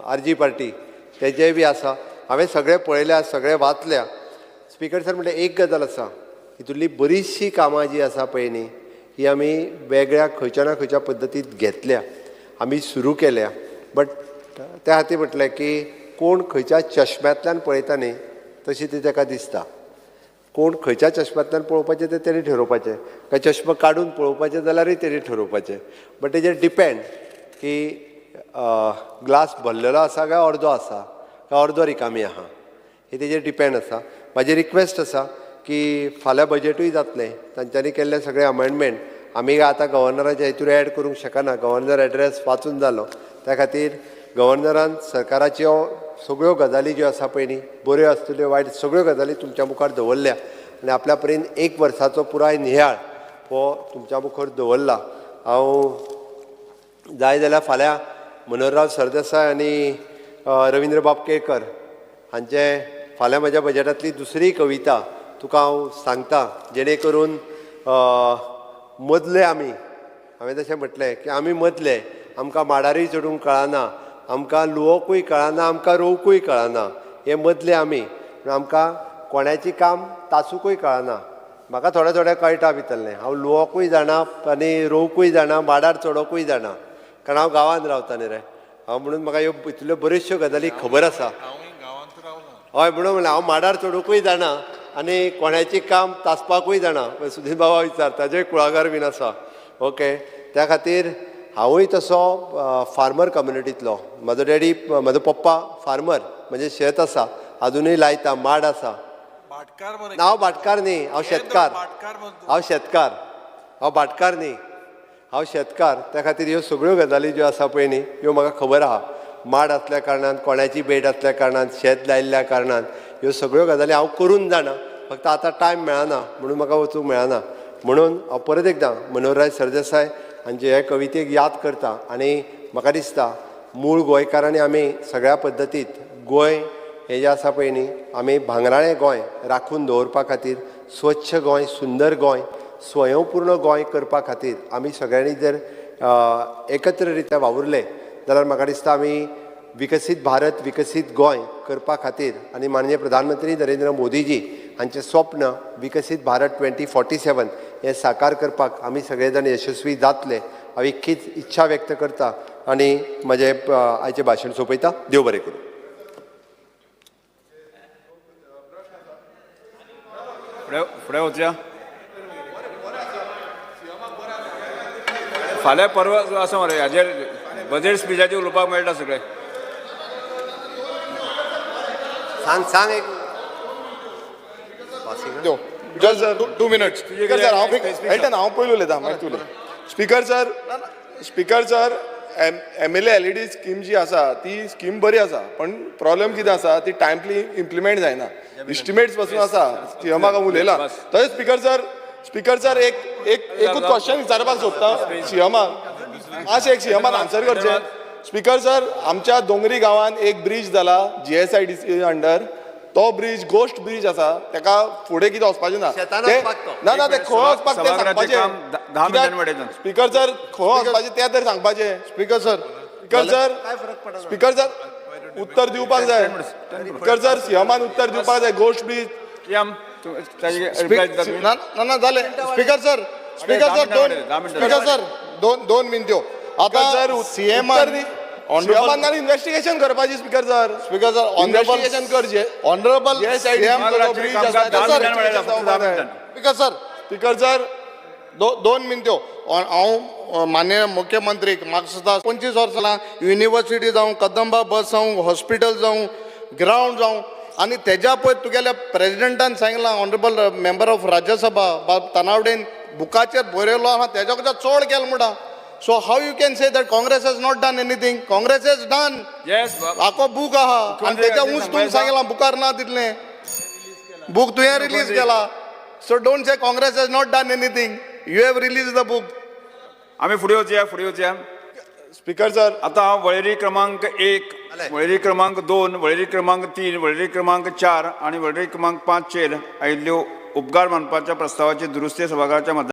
RG party तेजेय बी आसा. हांवें सगळें पळयल्या, सगळें वाचल्या. स्पिकर सर, म्हणल्यार एक गजाल आसा, हितूंतली बरीचशीं कामां जीं आसा पळय न्ही, ही आमी वेगळ्या खंयच्या ना खंयच्या पद्दतींत घेतल्या, आमी सुरू केल्या. बट त्या खातीर म्हटलें की कोण खंयच्या चश्म्यांतल्यान पळयता न्ही, तशी ती ताका दिसता. कोण खंयच्या चश्म्यांतल्यान पळोवपाचें तें तेणी ठरोवपाचें, काय चश्मा काडून पळोवपाचें जाल्यारूय तेणी ठरोवपाचें. बट तेजेर डिपेंड की ग्लास भरलेलो आसा काय अर्दो आसा, काय अर्दो रिकामी आहा, हे तेजेर डिपेंड आसा. म्हाजी रिक्वेस्ट आसा की फाल्यां बजेटूय जातलें, तांच्यांनी केल्ले सगळे अमेंडमेंट आमी आतां गव्हर्नराच्या हितूर एड करूंक शकना. गव्हर्नर एड्रेस वाचून जालो. त्या खातीर गव्हर्नरान सरकाराच्यो सगळ्यो गजाली ज्यो आसा पळय न्ही, बऱ्यो आसतल्यो, वायट, सगळ्यो गजाली तुमच्या मुखार दवरल्या आनी आपल्या परीन एक वर्साचो पुराय नियाळ हो तुमच्या मुखार दवरला. हांव जाय जाल्यार फाल्यां मनोहरराव सरदेसाय आनी रविंद्रबाब केळकर हांचे फाल्यां म्हज्या बजेटांतली दुसरी कविता तुका हांव सांगता, जेणे करून मदले आमी, हांवें तशें म्हटलें की आमी मदले, आमकां माडारूय चडूंक कळना, आमकां लुवोकूय कळना, आमकां रोवकूय कळना, हे मदले आमी. पूण आमकां कोणाचें काम तासुकूय कळना. म्हाका थोडें थोडें कळटा भितरलें. हांव लुवोकूय जाणा आनी रोवकूय जाणा, माडार चडोवकूय जाणा, कारण हांव गांवांत रावता न्ही रे हांव, म्हणून म्हाका ह्यो इतल्यो बऱ्योचश्यो गजाली खबर आसा. हय, म्हणून म्हणलें, हांव माडार चडोवकूय जाणा आनी कोणाचें काम तासपाकूय जाणा. सुधीर बाबा विचार, ताजेय कुळागर बीन आसा. ओके, त्या खातीर हांवूय तसो फार्मर कम्युनिटींतलो. म्हजो डॅडी, म्हजो पप्पा फार्मर, म्हणजे शेत आसा, आजुनूय लायता, माड आसा. ना, हांव भाटकार न्ही, हांव शेतकार. हांव शेतकार, हांव भाटकार न्ही, हांव शेतकार. त्या खातीर ह्यो सगळ्यो गजाली ज्यो आसा पळय न्ही, ह्यो म्हाका खबर आहा. माड आसल्या कारणान, कोणाची भेट आसल्या कारणान, शेत लायिल्ल्या कारणान ह्यो सगळ्यो गजाली हांव करून जाणा. फक्त आतां टायम मेळना म्हणून म्हाका वचूंक मेळना. म्हणून हांव परत एकदां मनोहरराय सरदेसाय हांचे हे कवितेक याद करता आनी म्हाका दिसता मूळ गोंयकारांनी आमी सगळ्या पद्दतीत गोंय हें जें आसा पळय न्ही, आमी भांगराळें गोंय राखून दवरपा खातीर, स्वच्छ गोंय, सुंदर गोंय, स्वयंपूर्ण गोंय करपा खातीर आमी सगळ्यांनी जर एकत्र रित्या वावुरले जाल्यार म्हाका दिसता आमी विकसीत भारत, विकसीत गोंय करपा खातीर आनी माननीय प्रधानमंत्री नरेंद्र मोदीजी हांचें स्वप्न विकसीत भारत 2047 हें साकार करपाक आमी सगळे जाण यशस्वी जातले, हांव इतकीच इच्छा व्यक्त करता आनी म्हजें आयचें भाशण सोंपयता. देव बरें करूं. फुडें फुडें वचया. फाल्यां परवा आसा मरे, हाजेर बजेट स्पिचाचेर उलोवपाक मेळटा सगळें. सांग सांग एक. Just 2 minutes. Speaker sir, हांव मेळटा ना, हांव पयलीं उलयता, मागीर तूं उलय. Speaker sir, speaker sir, MLA LED scheme जी आसा ती स्कीम बरी आसा, पण प्रॉब्लेम कितें आसा, ती टायमली इम्प्लिमेंट जायना. इस्टिमेट्स पासून आसा, सीएमाक हांव उलयला. तशेंच स्पिकर सर, स्पिकर सर, एक एक एकूच क्वेश्चन विचारपाक सोदता सीएमाक. मातशें एक सीएमान आन्सर करचें. स्पिकर सर, आमच्या दोंगरी गांवांत एक ब्रीज जाला जीएसआयडीसी अंडर. तो ब्रीज गोश्ट ब्रीज आसा, ताका फुडें कितें वचपाचें ना. शेतान ते- वचपाक तो. ना ना, ते खंय वचपाक तें सभाघराचें काम सांगपाचें. 10 मिनटांनी वाडयता. स्पिकर सर, खंय वचपाचें तें तरी सांगपाचें. स्पीकर सर, स्पिकर सर, काय फरक पडना. स्पिकर सर, उत्तर दिवपाक जाय. स्पिकर सर, सीएमान उत्तर दिवपाक जाय. गोश्ट ब्रीज. सीएम, ताजे रिप्लाय दिता तुमी? ना ना ना, जालें. स्पीकर सर, स्पीकर 10 सर, मिनटां दोन वाडयता, 10 मिनटां. स्पीकर सर, दोन दोन मिनट्यो. स्पिकर आतां सर, सीएमान सीएमान इन्व्हेस्टिगेशन करपाची speaker sir. Speaker sir, investigation करचें. ऑनरेबल GSIDC bridge आसा, 10 मिनटांनी वाडयता, फक्त 10 मिनटांनी. स्पीकर सर, स्पिकर सर, दोन मिनट्यो. हांव माननीय मुख्यमंत्रीक, म्हाका दिसता 25 वर्सां जालां, युनिवर्सिटी जावं, कदंबा बस जावं, हॉस्पिटल जावं, ग्रावंड जावं, आनी तेज्या पयर तुगेल्या प्रेजिडेंटान सांगलां, ऑनरेबल मेंबर ऑफ राज्यसभा बाब तानावडेन बुकाचेर बरयलो आहा, तेज्या पेक्षा चड केलें म्हणटा. So how you can say that Congress has not done anything? Congress has done. Yes. आखो बूक आहा आनी तेज्या ऊंच तुमी सांगलां बुकार ना तितलें बूक तुवें रिलीज केला. So don't say Congress has not done anything. You have release the book. आमी फुडें वचया, फुडें वचया. स्पिकर सर, आता हांव वळेरी क्रमांक 1, वळेरी क्रमांक 2, वळेरी क्रमांक 3, वळेरी क्रमांक 4 आनी वळेरी क्रमांक 5 चेर आयिल्ल्यो उपकार मानपाच्या प्रस्तावाची दुरुस्ती सभाघराच्या मतदान